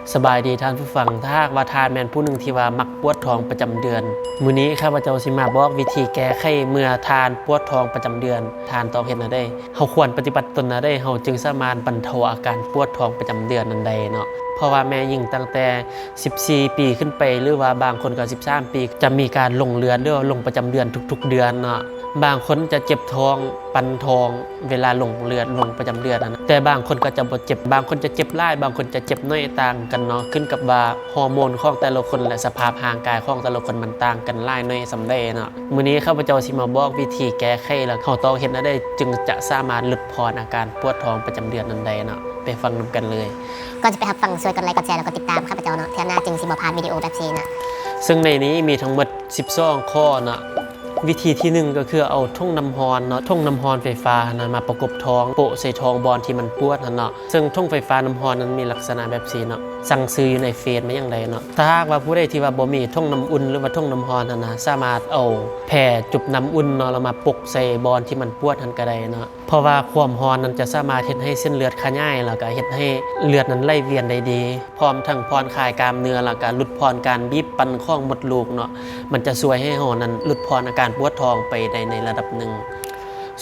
ສະບາຍດີທ່ານຜູ້ຟັງ, ຖ້າຫາກວ່າທ່ານແມ່ນຜູ້ໜຶ່ງທີ່ວ່າມັກປວດທ້ອງປະຈຳເດືອນ, ມື້ນີ້ຂ້າພະເຈົ້າຊິມາບອກວິທີແກ້ໄຂເມື່ອທ່ານປວດທ້ອງປະຈຳເດືອນ, ທ່ານຕ້ອງເຮັດແນວໃດ? ເຮົາຄວນປະຕິບັດຕົນແນວໃດ ເຮົາຈຶ່ງສາມາດບັນເທົາອາການປວດທ້ອງປະຈຳເດືອນນັ້ນໄດ້ເນາະ? ເພາະວ່າແມ່ຍິງຕັ້ງແຕ່ສິບສີ່ປີຂຶ້ນໄປ ຫຼືວ່າບາງຄົນກໍສິບສາມປີ ຈະມີການລົງເລືອດ ຫຼືວ່າລົງປະຈຳເດືອນທຸກໆເດືອນເນາະ. ບາງຄົນຈະເຈັບທ້ອງ, ປັ່ນທ້ອງ ເວລາລົງເລືອດ, ລົງປະຈຳເດືອນຫັ້ນນະ, ແຕ່ບາງຄົນກໍຈະບໍ່ເຈັບ, ບາງຄົນຈະເຈັບຫຼາຍ, ບາງຄົນຈະເຈັບໜ້ອຍ, ຕ່າງກັນເນາະ, ຂຶ້ນກັບວ່າຮໍໂມນຂອງແຕ່ລະຄົນ ແລະ ສະພາບຮ່າງກາຍຂອງແຕ່ລະຄົນມັນຕ່າງກັນຫຼາຍໜ້ອຍສ່ຳໃດເນາະ. ມື້ນີ້ຂ້າພະເຈົ້າຊິມາບອກວິທີແກ້ໄຂ ແລະ ເຮົາຕ້ອງເຮັດແນວໃດຈຶ່ງຈະສາມາດຫຼຸດຜ່ອນອາການປວດທ້ອງປະຈຳເດືອນນັ້ນໄດ້ເນາະ. ໄປຟັງນຳກັນເລີຍ. ກ່ອນຈະໄປຮັບຟັງ, ຊ່ວຍກົດໄລ ກົດແຊ ແລະ ກົດຕິດຕາມຂ້າພະເຈົ້າເນາະ, ເທື່ອໜ້າຈຶ່ງຊິບໍ່ພາດວິດີໂອແບບຊີ້ນະ. ເຊິ່ງໃນນີ້ມີທັງໝົດສິບສອງຂໍ້ເນາະ. ວິທີທີໜຶ່ງກໍຄືເອົາຖົງນ້ຳຮ້ອນເນາະ, ຖົງນ້ຳຮ້ອນໄຟຟ້າຫັ້ນນະ ມາປະກົບທ້ອງ, ໂປະໃສ່ທ້ອງບ່ອນທີ່ມັນປວດຫັ້ນເນາະ. ເຊິ່ງຖົງໄຟຟ້ານ້ຳຮ້ອນນັ້ນມີລັກສະນະແບບຊີ້ເນາະ, ສັ່ງຊື້ຢູ່ໃນເຟສມາຫຍັງໄດ້ເນາະ. ຖ້າຫາກວ່າຜູ້ໃດທີ່ວ່າບໍ່ມີຖົງນ້ຳອຸ່ນ ຫຼືວ່າຖົງນ້ຳຮ້ອນຫັ້ນນະ, ສາມາດເອົາແຜ່ຈຸບນ້ຳອຸ່ນເນາະ ແລ້ວມາປົກໃສ່ບ່ອນທີ່ມັນປວດຫັ້ນກໍໄດ້ເນາະ. ເພາະວ່າຄວາມຮ້ອນນັ້ນຈະສາມາດເຮັດໃຫ້ເສັ້ນເລືອດຂະຫຍາຍ ແລ້ວກໍເຮັດໃຫ້ເລືອດນັ້ນໄຫຼວຽນໄດ້ດີ, ພ້ອມທັງຜ່ອນຄາຍກ້າມເນື້ອ ແລ້ວກໍຫຼຸດຜ່ອນການບີບປັ່ນຂອງມົດລູກເນາະ. ມັນຈະຊ່ວຍໃຫ້ເຮົານັ້ນຫຼຸດຜ່ອນອາການປວດທ້ອງໄປໄດ້ໃນລະດັບໜຶ່ງ.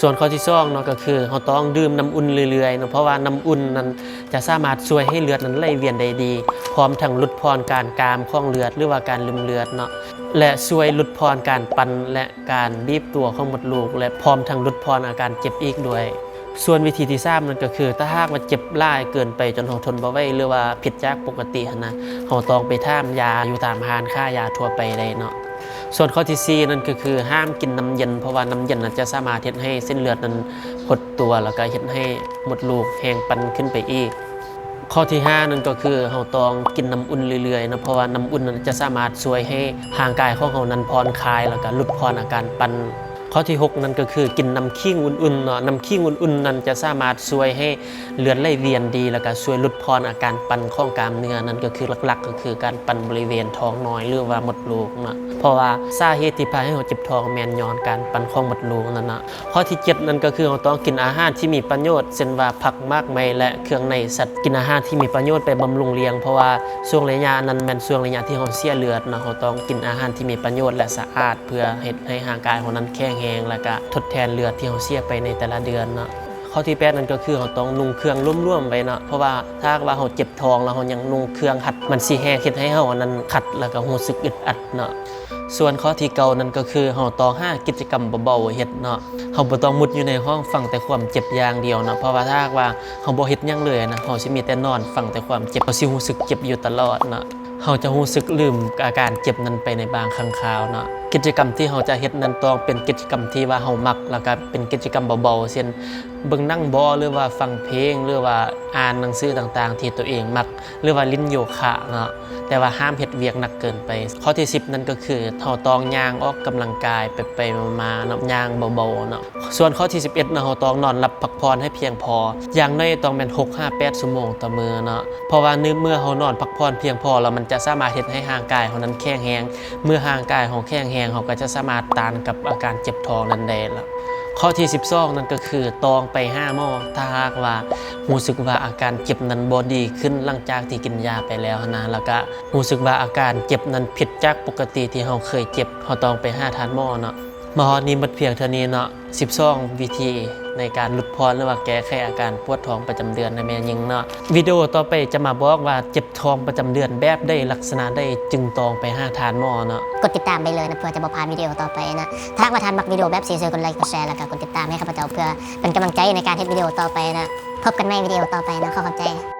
ສ່ວນຂໍ້ທີສອງເນາະ ກໍຄືເຮົາຕ້ອງດື່ມນ້ຳອຸ່ນເລື້ອຍໆເນາະ, ເພາະວ່ານ້ຳອຸ່ນນັ້ນຈະສາມາດຊ່ວຍໃຫ້ເລືອດນັ້ນໄຫຼວຽນໄດ້ດີ, ພ້ອມທັງຫຼຸດຜ່ອນການກາມຂອງເລືອດ ຫຼືວ່າການລຶມເລືອດເນາະ, ແລະ ຊ່ວຍຫຼຸດຜ່ອນການປັ່ນ ແລະ ການບີບຕົວຂອງມົດລູກ ແລະ ພ້ອມທັງຫຼຸດຜ່ອນອາການເຈັບອີກດ້ວຍ. ສ່ວນວິທີທີສາມນັ້ນກໍຄື ຖ້າຫາກວ່າເຈັບຫຼາຍເກີນໄປຈົນເຮົາທົນບໍ່ໄຫວ ຫຼືວ່າຜິດຈາກປົກກະຕິຫັ້ນນະ, ເຮົາຕ້ອງໄປຖາມຢາຢູ່ຕາມຮ້ານຂາຍຢາທົ່ວໄປໄດ້ເນາະ. ສ່ວນຂໍ້ທີສີ່ນັ້ນກໍຄື ຫ້າມກິນນ້ຳເຢັນ, ເພາະວ່ານ້ຳເຢັນນັ້ນຈະສາມາດເຮັດໃຫ້ເສັ້ນເລືອດນັ້ນຫົດຕົວ ແລ້ວກໍເຮັດໃຫ້ມົດລູກແຮງປັ່ນຂຶ້ນໄປອີກ. ຂໍ້ທີຫ້ານັ້ນກໍຄື ເຮົາຕ້ອງກິນນ້ຳອຸ່ນເລື້ອຍໆເນາະ, ເພາະວ່ານ້ຳອຸ່ນນັ້ນຈະສາມາດຊ່ວຍໃຫ້ຮ່າງກາຍຂອງເຮົານັ້ນຜ່ອນຄາຍ ແລ້ວກໍຫຼຸດຜ່ອນອາການປັ່ນ. ຂໍ້ທີຫົກນັ້ນກໍຄື ກິນນ້ຳຂີງອຸ່ນໆເນາະ, ນ້ຳຂີງອຸ່ນໆນັ້ນຈະສາມາດຊ່ວຍໃຫ້ເລືອດໄຫຼວຽນດີ ແລ້ວກໍຊ່ວຍຫຼຸດຜ່ອນອາການປັ່ນຂອງກ້າມເນື້ອ, ນັ້ນກໍຄືຫຼັກໆກໍຄືການປັ່ນບໍລິເວນທ້ອງນ້ອຍ ຫຼືວ່າມົດລູກເນາະ, ເພາະວ່າສາເຫດທີ່ພາໃຫ້ເຮົາເຈັບທ້ອງແມ່ນຍ້ອນການປັ່ນຂອງມົດລູກນັ້ນນະ. ຂໍ້ທີເຈັດນັ້ນກໍຄື ເຮົາຕ້ອງກິນອາຫານທີ່ມີປະໂຫຍດ ເຊັ່ນວ່າ ຜັກ, ໝາກໄມ້ ແລະ ເຄື່ອງໃນສັດ, ກິນອາຫານທີ່ມີປະໂຫຍດໄປບຳລຸງລ້ຽງ, ເພາະວ່າຊ່ວງໄລຍະນັ້ນແມ່ນຊ່ວງໄລຍະທີ່ເຮົາເສຍເລືອດເນາະ, ເຮົາຕ້ອງກິນອາຫານທີ່ມີປະໂຫຍດ ແລະ ສະອາດ ເພື່ອເຮັດໃຫ້ຮ່າງກາຍເຮົານັ້ນແຂງແຮງ ແລ້ວກະທົດແທນເລືອດທີ່ເຮົາເສຍໄປໃນແຕ່ລະເດືອນເນາະ. ຂໍ້ທີແປດນັ້ນກໍຄື ເຮົາຕ້ອງນຸ່ງເຄື່ອງຫຼວມໆໄວ້ເນາະ, ເພາະວ່າຖ້າຫາກວ່າເຮົາເຈັບທ້ອງ ແລ້ວເຮົາຍັງນຸ່ງເຄື່ອງຮັດ, ມັນຊິແຮງເຮັດໃຫ້ເຮົານັ້ນຂັດ ແລ້ວກະຮູ້ສຶກອຶດອັດເນາະ. ສ່ວນຂໍ້ທີເກົ້ານັ້ນກໍຄື ເຮົາຕ້ອງຫາກິດຈະກຳເບົາໆເຮັດເນາະ. ເຮົາບໍ່ຕ້ອງມຸດຢູ່ໃນຫ້ອງຟັງແຕ່ຄວາມເຈັບຢ່າງດຽວເນາະ, ເພາະວ່າຖ້າຫາກວ່າເຮົາບໍ່ເຮັດຫຍັງເລີຍນະ, ເຮົາຊິມີແຕ່ນອນຟັງແຕ່ຄວາມເຈັບ, ເຮົາຊິຮູ້ສຶກເຈັບຢູ່ຕະຫຼອດເນາະ. ເຮົາຈະຮູ້ສຶກລືມອາການເຈັບນັ້ນໄປໃນບາງຄັ້ງຄາວເນາະ. ກິດຈະກຳທີ່ເຮົາຈະເຮັດນັ້ນຕ້ອງເປັນກິດຈະກຳທີ່ວ່າເຮົາມັກ, ແລ້ວກະເປັນກິດຈະກຳເບົາໆ ເຊັ່ນ ເບິ່ງໜັງບໍ ຫຼືວ່າຟັງເພງ ຫຼືວ່າອ່ານໜັງສືຕ່າງໆທີ່ຕົວເອງມັກ ຫຼືວ່າຫຼິ້ນໂຍຄະເນາະ, ແຕ່ວ່າຫ້າມເຮັດວຽກໜັກເກີນໄປ. ຂໍ້ທີສິບນັ້ນກໍຄື ເຮົາຕ້ອງຍ່າງອອກກຳລັງກາຍໄປໆມາໆເນາະ, ຍ່າງເບົາໆເນາະ. ສ່ວນຂໍ້ທີສິບເອັດເນາະ, ເຮົາຕ້ອງນອນຫຼັບພັກຜ່ອນໃຫ້ພຽງພໍ, ຢ່າງໜ້ອຍຕ້ອງແມ່ນຫົກຫາແປດຊົ່ວໂມງຕໍ່ມື້ເນາະ, ເພາະວ່າໃນເມື່ອເຮົານອນພັກຜ່ອນພຽງພໍແລ້ວ ມັນຈະສາມາດເຮັດໃຫ້ຮ່າງກາຍເຮົານັ້ນແຂງແຮງ, ເມື່ອຮ່າງກາຍເຮົາແຂງແຮງ ເຮົາກໍຈະສາມາດຕ້ານກັບອາການເຈັບທ້ອງນັ້ນໄດ້ລະ. ຂໍ້ທີສິບສອງນັ້ນກໍຄື ຕ້ອງໄປຫາໝໍ ຖ້າຫາກວ່າຮູ້ສຶກວ່າອາການເຈັບນັ້ນບໍ່ດີຂຶ້ນຫຼັງຈາກທີ່ກິນຢາໄປແລ້ວຫັ້ນນະ, ແລ້ວກະຮູ້ສຶກວ່າອາການເຈັບນັ້ນຜິດຈາກປົກກະຕິທີ່ເຮົາເຄີຍເຈັບ, ເຮົາຕ້ອງໄປຫາທ່ານໝໍເນາະ. ມາຮອດນີ້ໝົດພຽງເທົ່ານີ້ເນາະ, ສິບສອງວິທີໃນການຫຼຸດຜ່ອນ ຫຼືວ່າແກ້ໄຂອາການປວດທ້ອງປະຈຳເດືອນໃນແມ່ຍິງເນາະ. ວິດີໂອຕໍ່ໄປຈະມາບອກວ່າເຈັບທ້ອງປະຈຳເດືອນແບບໃດ ລັກສະນະໃດ ຈຶ່ງຕ້ອງໄປຫາທ່ານໝໍເນາະ. ກົດຕິດຕາມໄປເລີຍນະ ເພື່ອຈະບໍ່ພາດວິດີໂອຕໍ່ໄປນະ. ຖ້າຫາກວ່າທ່ານມັກວິດີໂອແບບຊີ້ ຊ່ວຍກົດໄລ ກົດແຊ ແລ້ວກະກົດຕິດຕາມໃຫ້ຂ້າພະເຈົ້າ ເພື່ອເປັນກຳລັງໃຈໃນການເຮັດວິດີໂອຕໍ່ໄປນະ. ພົບກັນໃໝ່ວິດີໂອຕໍ່ໄປນະ. ຂໍຂອບໃຈ.